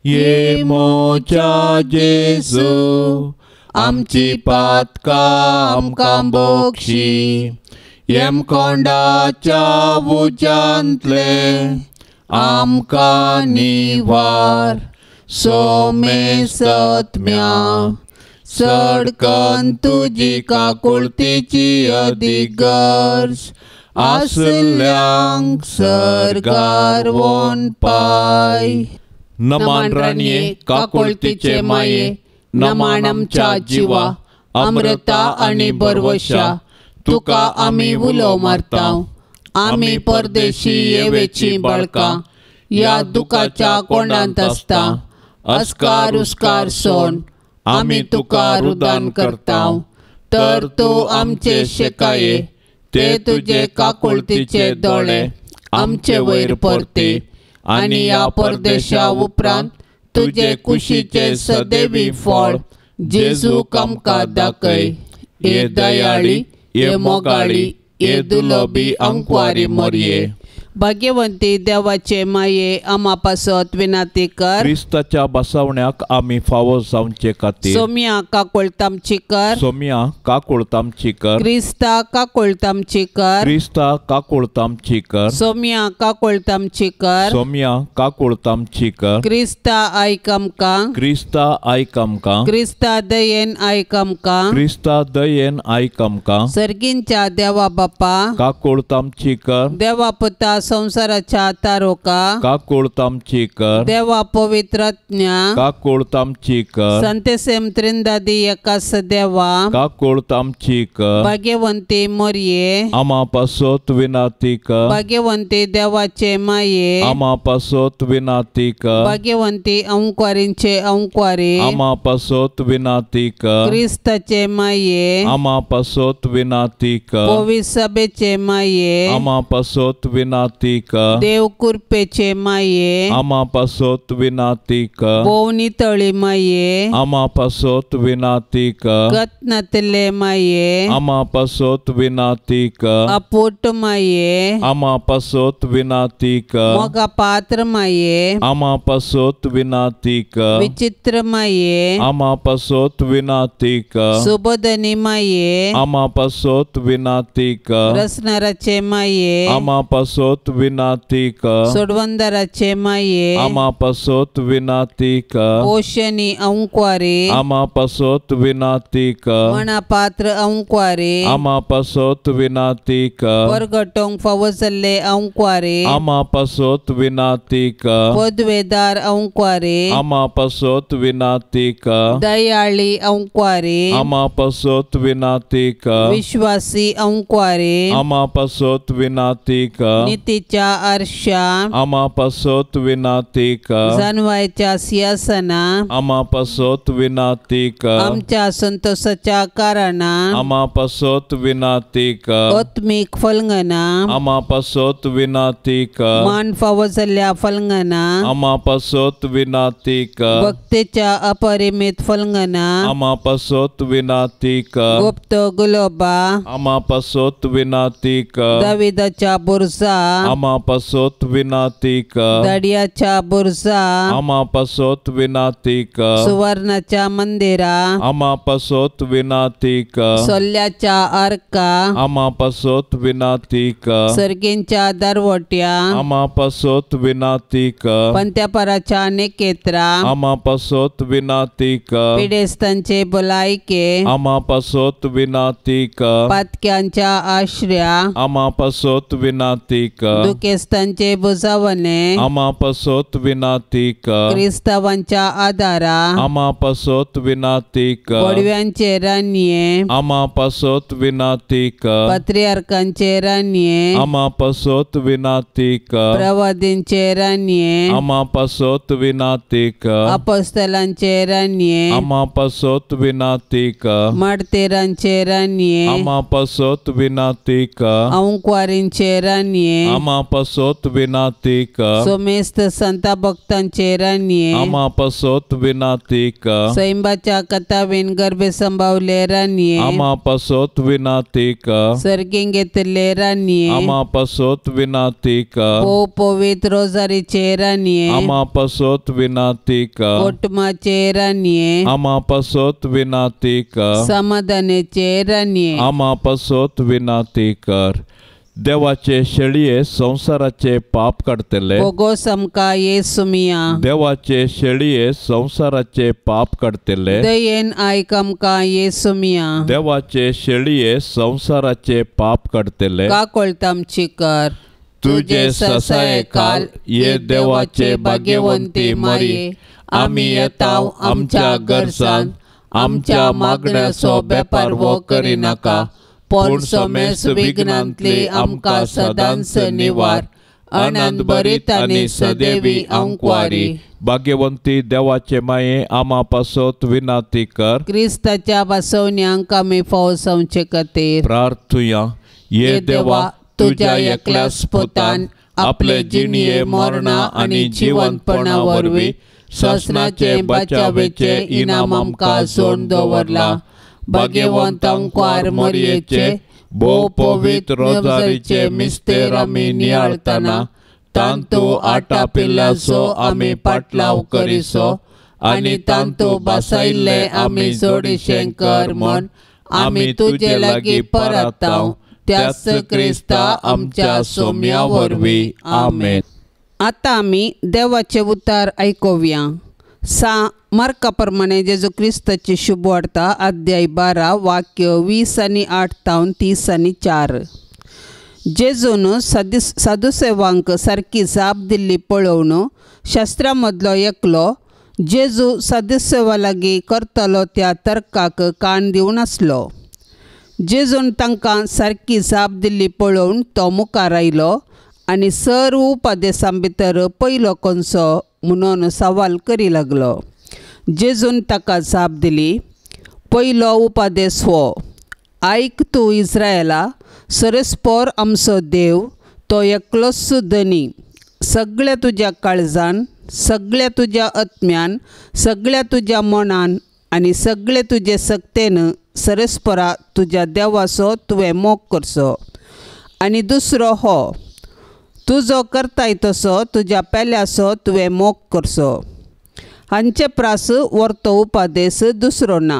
ये मोच्या जेजू आमची पातकां आमकां बोक्षी, यमकोंडाच्या उज्यांतले आमकां निवार, सोमेसत्म्या सडकन तुजी काकुळतीची अदीक गरज आसल्यांक सर्गार वोन पाय। नमान राणये काकुळतीचे माये, नमान आमच्या जिवा अमृता आनी बरवशा, तुका आमी उलो मारता। आमी परदेशी येवेची बाळकां ह्या दुखाच्या कोंडांत आसता, अस्कार उस्कार सोन आमी तुका रुदान करता। तर तूं आमचे शेकाये ते तुजे काकुळतीचे दोळे आमचे वयर परते आनी ह्या परदेशा उपरांत तुजे कुशीचे सदैवी फळ जेजूक आमकां दाखय। हे दयाळी, हे मोगाळी, हे दुलोबी अंकवारी मोरये। भाग्यवंती देवाचे माये आमा पासत विनंती कर। क्रिस्ताच्या बसवण्याक आमी फावो जावचे खातीर सोम्या काकुळतामची कर। सोम्या काकुळतामची कर। क्रिस्ता काकुळतामची कर। क्रिस्ता काकुळतामची कर। सोम्या काकुळतामची कर। सोम्या काकुळतामची कर। क्रिस्ता आयक आमकां। क्रिस्ता आयक आमकां। क्रिस्ता दयेन आयक आमकां। क्रिस्ता दयेन आयक आमकां। सर्गींच्या देवा बापा काकुळतामची कर। देवा पुता संसाराच्या तारोका काकुळतामची कर। देवा पवित्रात्म्या काकुळतामची कर। संतेसेम त्रिंदादी एकास देवा काकुळतामची कर। भाग्यवंती मोरये आमा पासत विनंती कर। भाग्यवंती देवाचे माये आमा पासत विनंती कर। भाग्यवंती अंकवारींचे अंकवारी आमा पासत विनंती कर। क्रिस्ताचे माये आमा पासत विनंती कर। पवित्र सभेचे माये आमा पासत विनंती कर। देव कृपेचे माये आमा पासत विनंती कर। भोवनी तळी माये आमा पासत विनंती कर। गतनातले माये आमा पासत विनंती कर। अपोट माये आमा पासत विनंती कर। मोगा पात्र माये आमा पासत विनंती कर। विचित्र माये आमा पासत विनंती कर। सुबोधनी माये आमा पासत विनंती कर। रसनाराचे माये आमा पासत पासत विनाती कर। सोडवंदराचे माये आमा पासत विनाती कर। पोषणी अंकवारे आमा पासत विनाती कर। मणापात्र अंकवारे आमा पासत विनाती कर। परगटोंक फावो जाल्ले अंकवारे आमा पासत विनाती कर। पदवेदार अंकवारे आमा पासत विनाती कर। दयाळी अंकवारे आमा पासत विनाती कर। विश्वासी अंकवारे आमा पासत विनाती कर। नितीच्या आरशा आमा पासत विनाती कर। जानवायच्या सिंहासना आमा पासत विनाती कर। आमच्या संतोषाच्या कारणा आमा पासत विनाती कर। आत्मीक फलंगना आमा पासत विनाती कर। मान फावो जाल्ल्या फलंगना आमा पासत विनाती कर। भक्तीच्या अपरिमित फलंगना आमा पासत विनाती कर। गुप्त गुलोबा आमा पासत विनाती कर। दाविदाच्या बुरजा आमा पासत विनाती कर। दाडियाच्या बुरजा आमा पासत विनाती कर। सुवर्णाच्या मंदिरा आमा पासत विनाती कर। सोल्याच्या आर्का आमा पासत विनाती कर। सर्गींच्या दरवट्या आमा पासत विनाती कर। पंत्यापराच्या निकेत्रा आमा पासत विनाती कर। पिडेस्तांचे भलायके आमा पासत विनाती कर। पातक्यांच्या आश्र्या आमा पासत विनाती कर। दुखेस्तांचे बुजावणे आमा पासत विनाती कर। क्रिस्तावांच्या आदारा आमा पासत विनाती कर। बडव्यांचे रानये आमा पासत विनाती कर। पत्रियार्कांचे रानये आमा पासत विनाती कर। प्रवादींचे रानये आमा पासत विनाती कर। अपोस्तलांचे रानये आमा पासत विनाती कर। मार्तेरांचे रानये आमा पासत विनाती कर। अंकवारींचे रानये आमा पासत विनाती कर। सोमेस्त संता भक्तांचे रानये आमा पासत विनाती कर। सैंबाच्या कथावीन गर्भे संभावले रानये आमा पासत विनाती कर। सर्गीं घेतिल्ले रानये आमा पासत विनाती कर। पो पवित्र रोजारीचे रानये आमा पासत विनाती कर। कोटमाचे रानये आमा पासत विनाती कर। समाधानाचे रानये आमा पासत विनाती कर। देवाचे शेळये संवसाराचे पाप काडटले भोगोस आमकां येसू मिया। देवाचे शेळये संवसाराचे पाप काडटले दयेन आयक आमकां येसू मिया। देवाचे शेळये संवसाराचे पाप काडटले काकोळत आमची कर। तुझे ससाये काल ये देवाचे भाग्यवंती मरी आमी येताव आमच्या गरजान आमच्या मागण्याचो बेपारवो करिनाका पूण समेस्त विघ्नांतली आमकां सदांच निवार। आनंद भरीत आनी सदैवी अंकवारी भाग्यवंती देवाचे माये आमा पासत विनाती कर। क्रिस्ताच्या बसवण्यांक आमी फावो जावचे खातीर प्रार्थुया। ये देवा तुझ्या एकल्याच पुतान आपले जिणये मरणा आनी जिवंतपणा वरवीं सासणाचे बचावेचे इनाम आमकां जोडून दवरला। भाग्यवंत अंकवार मरयेचे भोव पवित्र रोजारीचे मिस्तेर आमी नियाळतना तांतू आटापिल्ल्याचो आमी पाटलाव करिसो आनी तांतू बसायिल्ले आमी जोडीशें कर म्हूण आमी तुजे लागीं परताव त्याच क्रिस्ता आमच्या सोम्या वरवीं आमेन। आतां आमी देवाचें उतार आयकुया। सा मार्का प्रमाणे जेजू क्रिस्ताची शुभ वार्ता अध्याय 12 वाक्य 20 आनी 8 तावन 30 आनी 4। जेजून सादुसेवांक सारकी जाप दिल्ली पळोवन शास्त्रा मदलो एकलो जेजू सादुसेवा लागीं करतलो त्या तर्काक कान दिवन आसलो। जेजून तांकां सारकी जाप दिल्ली पळोवन तो मुखार आयलो आनी सर्व उपदेसां भितर पयलो कोनसो म्हणून सवाल करी लागलो। जेजून ताका जाप दिली, पयलो उपदेस हो, आयक तूं इस्रायला, सरेस्पोर आमचो देव तो एकलोच धनी। सगळ्या तुज्या काळजान, सगळ्या तुज्या आत्म्यान, सगळ्या तुज्या मनान आनी सगळे तुजे सक्तेन सरेस्परा तुज्या देवाचो तुवें मोग करचो। आनी दुसरो हो, तुजो करताय तसो तुज्या पेल्याचो तुवें मोग करचो। हांचे प्रास वरतो उपदेस दुसरो ना।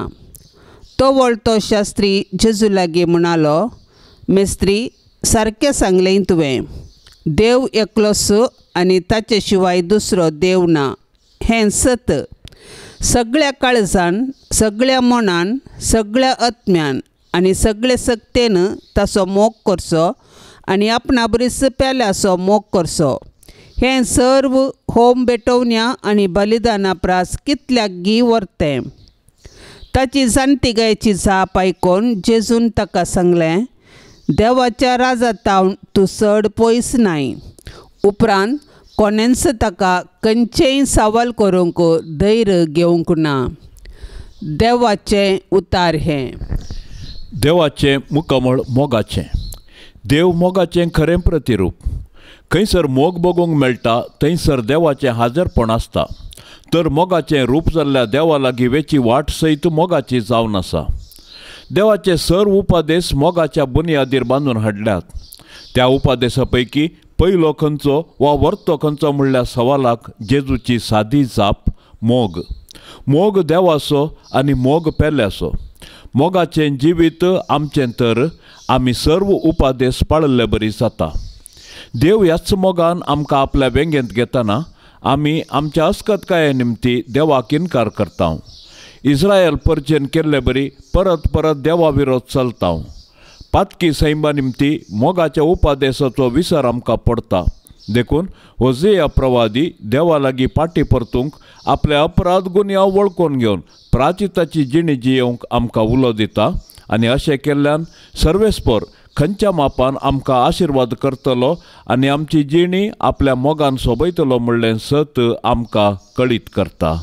तो वळतो शास्त्री जेजू लागीं म्हणालो, मेस्त्री सारकें सांगलें तुवें, देव एकलोस आनी ताचे शिवाय दुसरो देव ना हें सत. सगळ्या काळजान, सगळ्या मनान, सगळ्या आत्म्यान आनी सगळे सक्तेन ताचो मोग करचो आनी आपणा बरीच पेल्याचो मोग करचो. हें सर्व होम भेटोवण्या आनी बलिदाना प्रास कितल्याक गी व्हरतें. ताची जाणटी गायची जाप आयकून जेजून ताका सांगलें, देवाच्या राजातावन तूं चड पयस नाय. उपरांत कोणेंच ताका खंयचेंय सवाल करूंक धैर्य घेवंक ना. देवाचें उतार हें. देवाचें मुकमळ मोगाचें. देव मोगाचें खरें प्रतिरूप. खंयसर मोग बगूंक मेळटा थंयसर देवाचें हाजरपण आसता. तर मोगाचें रूप जाल्ल्या देवा लागीं वेची वाट सयत मोगाची जावन आसा. देवाचे सर्व उपादेश मोगाच्या बुनियादीर बांदून हाडल्यात. त्या उपादेशा पैकी पयलो खंयचो वा वर्तो खंयचो म्हणल्या सवालाक जेजूची सादी जाप मोग. मोग देवाचो आनी मोग पेल्याचो. मोगाचें जिवीत आमचें तर आमी सर्व उपादेश पाळिल्ले बरी जाता. देव ह्याच मोगान आमकां आपल्या वेंगेंत घेतना आमी आमच्या अस्कतकाये निमती देवाक इनकार करता. इस्रायल परजेन केल्ले बरी परत परत देवा विरोध चलता. पातकी सैमा निमती मोगाच्या उपादेशाचो विसर आमकां पडटा. देखून होजेया प्रवादी देवा लागीं फाटीं परतूंक आपले अपराध गुन्यांव वळखून घेवन प्राचिताची जिणी जियेवंक आमकां उलो दिता आनी अशें केल्ल्यान सर्वेस्पर खंयच्या मापान आमकां आशिर्वाद करतलो आनी आमची जिणी आपल्या मोगान सोबयतलो म्हणलें सत आमकां कळीत करता.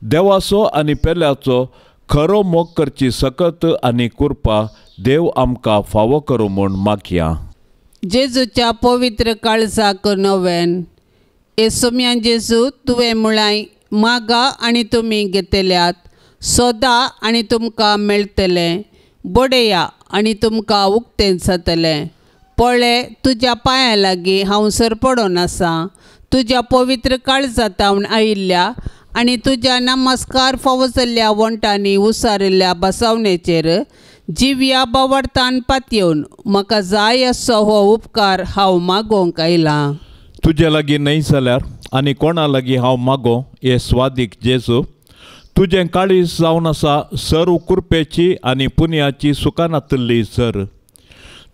देवाचो आनी पेल्याचो खरो मोग करची सकत आनी कृपा देव आमकां फावो करूं म्हूण मागया. जेजूच्या पवित्र काळजाक नवेन. येसुम्या जेजू, तुवें म्हळाय मागा आनी तुमी घेतल्यात, सोदा आनी तुमकां मेळटलें, बडया आनी तुमकां उक्तें जातलें. पळय तुज्या पांयां लागीं हांव सरपडोन आसा. तुज्या पवित्र काळजातावन आयिल्ल्या आनी तुज्या नमस्कार फावो जाल्ल्या वण्टांनी उसारिल्ल्या बसावणेचेर जिव्या बावडतान पातयेवन म्हाका जाय असो हो उपकार हांव मागोवंक आयलां. तुजे लागीं न्हय जाल्यार आनी कोणा लागीं हांव मागो हे स्वादीक जेजू, तुजें काळीज जावन आसा सर्व कृपेची आनी पुण्याची सुखानातल्ली सर.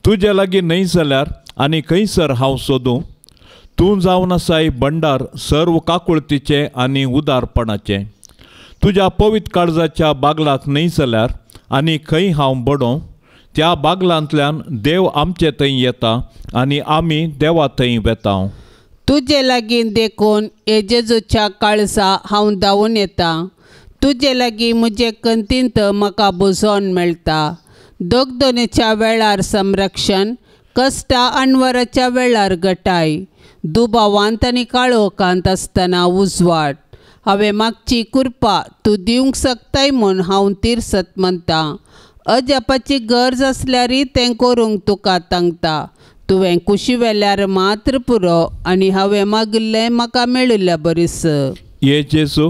तुजे लागीं न्हय जाल्यार आनी खंयसर हांव सोदूं? तूं जावन आसाय भंडार सर्व काकुळतीचें आनी उदारपणाचें. तुज्या पवित्र काळजाच्या बागलाक न्हय जाल्यार आनी खंय हांव बडों? त्या बागलांतल्यान देव आमचे थंय येता आनी आमी देवा थंय वेता. तुजे लागीं देखून हे जेजूच्या काळजा हांव धांवून येता. तुजे लागीं म्हजे कंतींत म्हाका बुजोवन मेळटा. दगदोनेच्या वेळार संरक्षण, कश्टा अनवराच्या वेळार गटाय, दुबावांत आनी काळोखांत आसतना उजवाड. हांवें मागची कृपा तूं दिवंक शकताय म्हूण हांव तिरसत म्हणटा. अजापाची गरज आसल्यारय तें करूंक तुका तांकता. तुवें कुशी वेल्यार मात्र पुरो आनी हांवें मागिल्लें म्हाका मेळिल्ल्या बरीस. ये जेजू,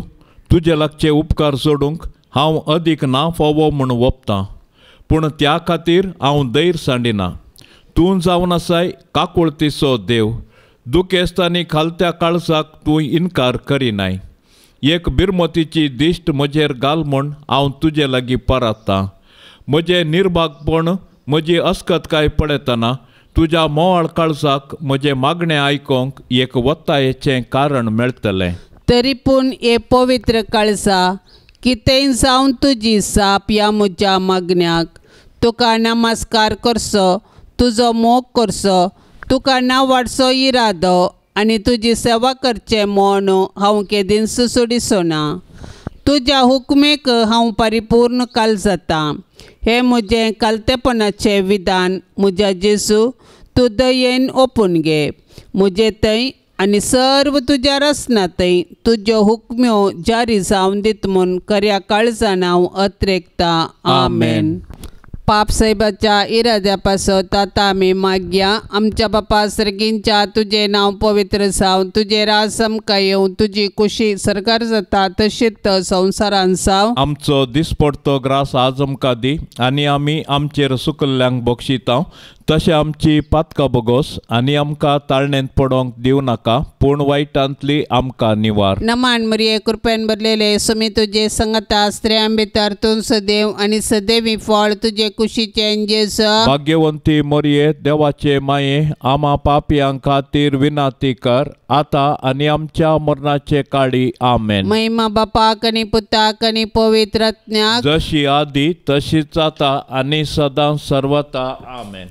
तुजे लागचे उपकार सोडूंक हांव अदीक ना फावो म्हूण वपतां, पूण त्या खातीर हांव धैर्य सांडिना. तूं जावन आसाय काकुळतीचो देव, दुखेस्त आनी खालत्या काळजाक तूं इनकार करिनाय. एक बिरमतीची दिश्ट म्हजेर घाल म्हूण हांव तुजे लागीं परात्तां. म्हजें निर्भागपण, म्हजी अस्कतकाय पळयतना तुज्या मोवाळ काळजाक म्हजें मागणें आयकोंक एक वत्तायेचें कारण मेळटलें. तरी पूण हे पवित्र काळजा, कितेंय जावन तुजी जाप ह्या म्हज्या मागण्याक. तुका नमस्कार करचो, तुजो मोग करचो, तुका नावाडचो इरादो आनी तुजी सेवा करचें म्हूण हांव केदींच सोडिचो ना. तुज्या हुकमेक हांव परिपूर्ण काल जाता. हें म्हजें कालतेपणाचें विधान म्हज्या जेजू, तूं दयेन ओपून घे. म्हजे थंय आनी सर्व तुज्या रचना थंय तुज्यो हुकम्यो जारी जावन दीत म्हूण खऱ्या काळजान हांव अत्रेकतां. आमेन. पाप साहेबाच्या इराद्या पासत आतां आमी मागया. आमच्या बापा सर्गींच्या, तुजें नांव पवित्र जावं, तुजें राज आमकां येवं, तुजी कुशी सरकार जाता तशीच संवसारान जावं. आमचो दिसपडतो ग्रास आज आमकां दी आनी आमी आमचेर सुकल्ल्यांक बक्षिता तशें आमची पातकां बोगोस आनी आमकां ताळणेंत पडोंक दिवं नाका, पूण वायटांतली आमकां निवार. नमान मरिये कृपेन भरलेले, सुमी तुजे संगता, स्त्रियां भितर तूं सदैव आनी सदैवी फळ तुजे कुशीचें जेजू. भाग्यवंती मरिये देवाचे माये, आमा पापयां खातीर विनाती कर, आतां आनी आमच्या मरणाचे काळी. आमेन. महिमा बापाक आनी पुताक आनी पवित्र आत्म्याक, जशी आदी तशीच आतां आनी सदां सर्वता. आमेन.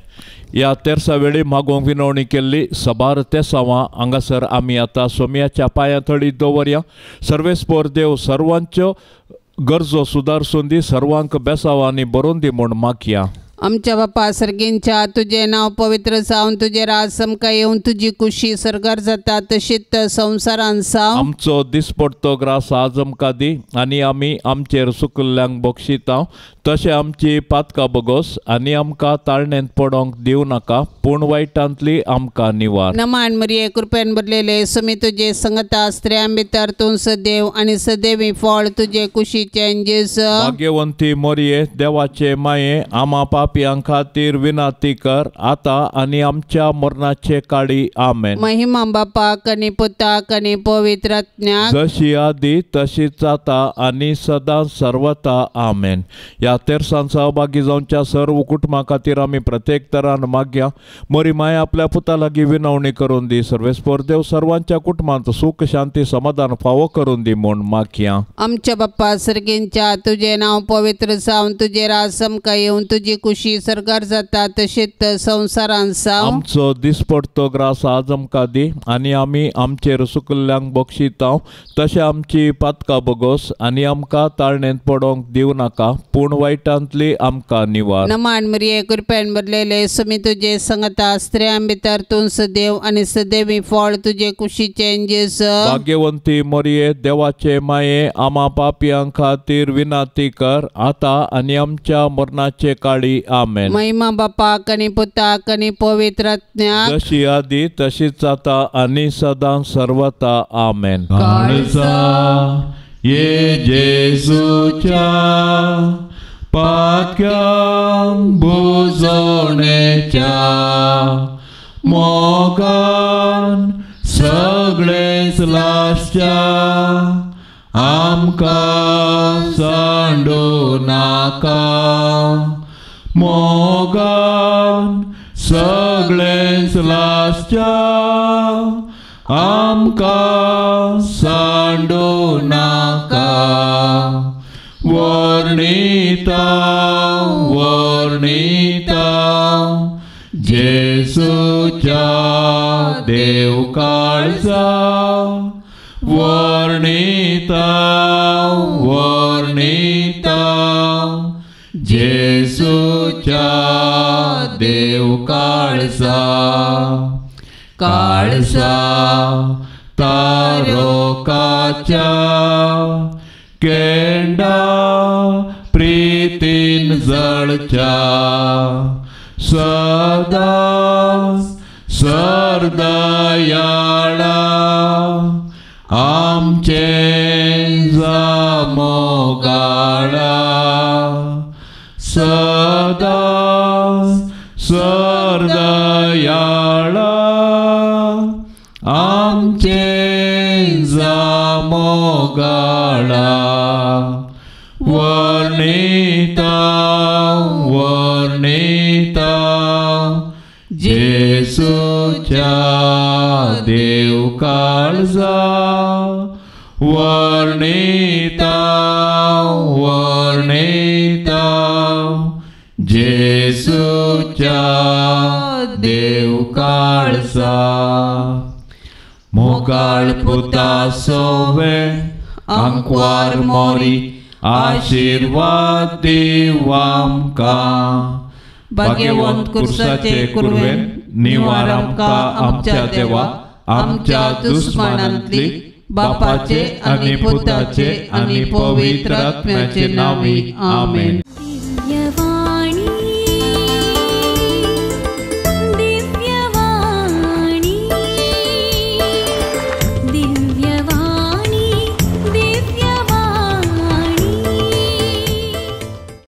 ह्या तेरसा वेळी मागोवंक विनवणी केल्ली सबार तेसांवां हांगासर आमी आतां सोमयाच्या पांयां थळी दवरया. सर्वेस्पोर देव सर्वांच्यो गरजो सुदारसून दी, सर्वांक बेसाव आनी बरोवन दी म्हूण मागया. आमच्या बापा सर्गींच्या, तुजें नांव पवित्र जावन तुजें राज आमकां येवन तुजी कुशी सर्गार जाता तशीच संवसारान जावं. आमचो दिसपडतो ग्रास आज आमकां दी आनी आमी आमचेर सुकल्ल्यांक बक्षिता, तशें आमची पातकां बोगोस आनी आमकां ताळणेंत पडोंक दिवं नाका, पूण वायटांतली आमकां निवार. नमान मरिये कृपेन भरलेले, सुमी तुजे संगता, स्त्रियां भितर तूं सदैव आनी सदैवी फळ तुजे कुशीचें जेजू. भाग्यवंती मरिये देवाचे माये, आमा पापयां खातीर विनाती कर, आतां आनी आमच्या मरणाचे काळी. आमेन. महिमा बापाक आनी पुताक आनी पवित्र आत्म्याक, जशी आदी तशीच आतां आनी सदां सर्वता. आमेन. ह्या तेरसान सहभागी जावच्या सर्व कुटुंबा खातीर आमी प्रत्येक तरान मागया. मोरी माया आपल्या पुता लागीं विनवणी करून दी. सर्वेस्पोर देव सर्वांच्या कुटुंबांत सुख शांती समाधान फावो करून दी म्हूण मागया. आमच्या बाप्पा सर्गींच्या, तुजें नांव पवित्र जावन तुजें राज आमकां येवन तुजी कुशी सर्गार जाता तशीच संवसारान जावं. आमचो दिसपडतो ग्रास आज आमकां दी आनी आमी आमचेर सुकल्ल्यांक बक्षिता, तशें आमची पातकां बोगोस आनी आमकां ताळणेंत पडोंक दिवं नाका, पूण वायटांतली आमकां निवार. नमान मरिये कृपेन भरलेले, सुमी तुजे संगता, स्त्रियां भितर तूं सदैव आनी सदैवी फळ तुजे कुशीचें जेजू. भाग्यवंती मरिये देवाचे माये, आमा पापयां खातीर विनाती कर, आतां आनी आमच्या मरणाचे काळी. आमेन. महिमा बापाक आनी पुताक आनी पवित्र आत्म्याक, जशी आदी तशीच आतां आनी सदां सर्वता. आमेन. काळजा ये जेजूच्या पातक्यांक बुजोवणेच्या मोगान सगळेच लासच्या आमकां सांडू नाका, मोगान सगळेच लासच्या आमकां सांडू नाका. वर्णिता वर्णिता जेजूच्या देव काळजा, वर्णिता वर्णिता जेजूच्या देव काळजा. काळजा तारोकाच्या केंडा प्रीतीन जळच्या, सदा सरदयाळा आमचे जामोगाळा, सदा सरदयाळा आमचे जामोगाळा. वर्णिता वर्णिता जेजूच्या देव काळजा, वर्णिता वर्णिता जेजूच्या देव काळजा. मोगाळ पुता सोवे आंकवार मोरी, आशीर्वाद दीव आमकां. भाग्यवंत कुर्साचे कुरवेन निवार आमकां आमच्या देवा, आमच्या दुस्मानांतली बापाचे आनी पुताचे आनी पवित्र आत्म्याचे नांवी. आमेन.